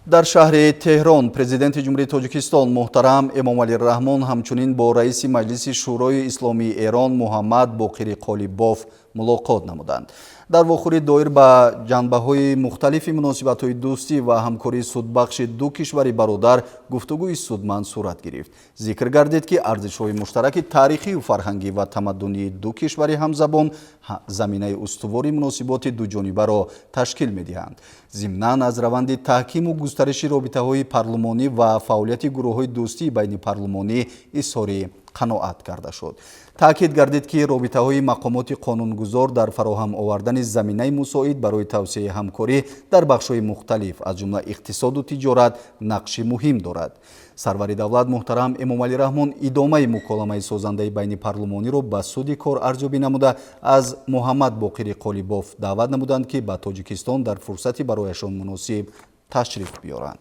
Дар шаҳри Теҳрон Президенти Ҷумҳурии Тоҷикистон муҳтарам Эмомалӣ Раҳмон ҳамчунин бо раиси Маҷлиси Шӯрои Исломии Эрон Муҳаммад Боқири Қолибоф мулоқот намуданд. Дар вохӯрӣ доир ба ҷанбаҳои мухталифи муносибатҳои дӯстӣ ва ҳамкории судбахши ду кишвари бародар гуфтугӯи судманд сурат гирифт. Зикр гардид, ки арзишҳои муштараки таърихию фарҳангӣ ва тамаддунии ду кишвари ҳамзабон заминаи устувори муносиботи дуҷонибаро ташкил медиҳанд. Зимнан, аз раванди таҳкиму густариши робитаҳои парлумонӣ ва фаъолияти гурӯҳҳои дӯстии байнипарлумонӣ изҳори қаноат карда шуд. Таъкид гардид, ки робитаҳои мақомоти қонунгузор дар фароҳам овардани заминаи мусоид барои тавсеаи ҳамкорӣ дар бахшҳои мухталиф, аз ҷумла иқтисоду тиҷорат, нақши муҳим дорад. Сарвари давлат муҳтарам Эмомалӣ Раҳмон идомаи муколамаи созандаи байнипарлумониро ба суди кор арзёбӣ намуда, аз Муҳаммад Боқири Қолибоф даъват намуданд, ки ба Тоҷикистон дар фурсати барояшон муносиб ташриф биёранд.